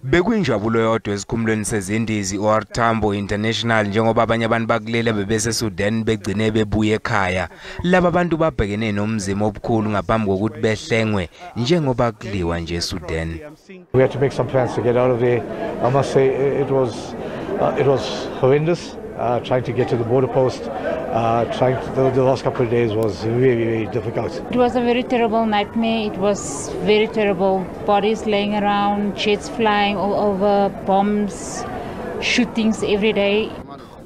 Bekuyinjabulo yodwa esikhumulweni sezindizi OR Tambo International njengoba abanye abantu bakulele bebese Sudan begcine bebuye ekhaya. Laba bantu babhekene nomzimo obukhulu ngaphambi kokuthi behlengwe njengoba kuliwa nje eSudan. We had to make some plans to get out of there. I must say it was horrendous. Trying to get to the border post, the last couple of days was really, very difficult. It was a very terrible nightmare. It was very terrible. Bodies laying around, jets flying all over, bombs, shootings every day.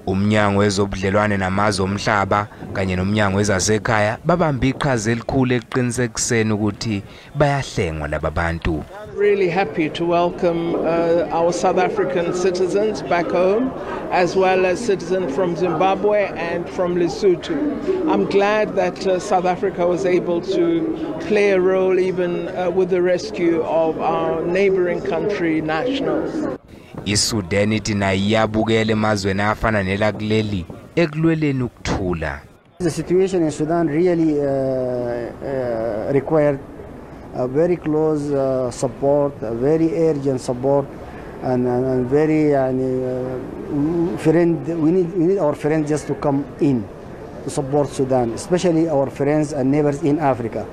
Umnyango wezobudlelwane namazwe omhlaba kanye nomnyango wezasekhaya babamba iqhaza elikhulu ekuqinisekiseni ukuthi bayahlengwa laba bantu. Really happy to welcome our South African citizens back home, as well as citizens from Zimbabwe and from Lesotho. I'm glad that South Africa was able to play a role even with the rescue of our neighboring country nationals. ISudan ithi nayo iyabukela emazweni afana nelakuleli ekulweleni ukuthula. The situation in Sudan really required a very close support, a very urgent support, and very friend. We need our friends just to come in to support Sudan, especially our friends and neighbors in Africa.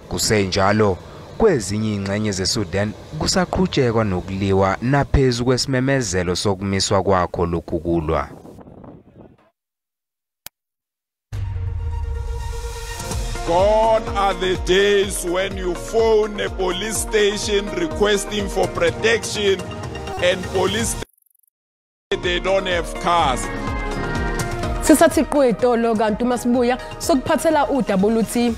Kusenjalo kwezinye ingxenye zeSudan kusaqhutshekwa nokuliwa naphezu kwesimemezelo sokumiswa kwakho lokhu kulwa. Gone are the days when you phone a police station requesting for protection and police, they don't have cars. Sisathi qwetolo kanti uma sibuya sokuphathela udaba oluthi